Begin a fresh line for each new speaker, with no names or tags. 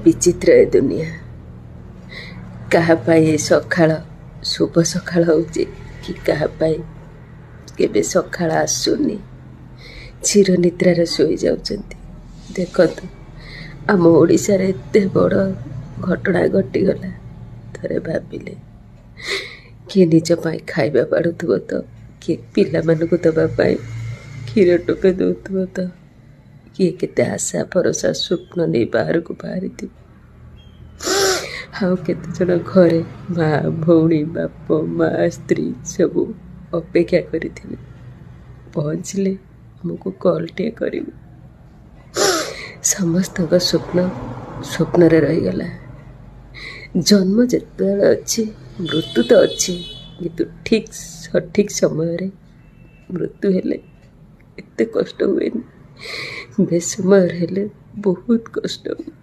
ବିଚିତ୍ର ଏ ଦୁନିଆ। କାହା ପାଇଁ ଏ ସକାଳ ଶୁଭ ସକାଳ ହେଉଛି କି କାହା ପାଇଁ କେବେ ସକାଳ ଆସୁନି, ଚିର ନିଦ୍ରାରେ ଶୋଇଯାଉଛନ୍ତି। ଦେଖନ୍ତୁ, ଆମ ଓଡ଼ିଶାରେ ଏତେ ବଡ଼ ଘଟଣା ଘଟିଗଲା। ଥରେ ଭାବିଲେ, କିଏ ନିଜ ପାଇଁ ଖାଇବା ବାଢ଼ୁଥିବ ତ କିଏ ପିଲାମାନଙ୍କୁ ଦେବା ପାଇଁ କ୍ଷୀର ଟୋପେ ଦେଉଥିବ ତ କିଏ କେତେ ଆଶା ଭରସା ସ୍ୱପ୍ନ ନେଇ ବାହାରକୁ ବାହାରିଥିବ, ଆଉ କେତେଜଣ ଘରେ ମା, ଭଉଣୀ, ବାପ, ମା, ସ୍ତ୍ରୀ ସବୁ ଅପେକ୍ଷା କରିଥିବେ, ପହଞ୍ଚିଲେ ଆମକୁ କଲ୍ଟିଏ କରିବୁ। ସମସ୍ତଙ୍କ ସ୍ୱପ୍ନ ସ୍ୱପ୍ନରେ ରହିଗଲା। ଜନ୍ମ ଯେତେବେଳେ ଅଛି, ମୃତ୍ୟୁ ତ ଅଛି, କିନ୍ତୁ ଠିକ୍ ସଠିକ୍ ସମୟରେ ମୃତ୍ୟୁ ହେଲେ ଏତେ କଷ୍ଟ ହୁଏନି, ବେସମୟରେ ହେଲେ ବହୁତ କଷ୍ଟ ହୁଏ।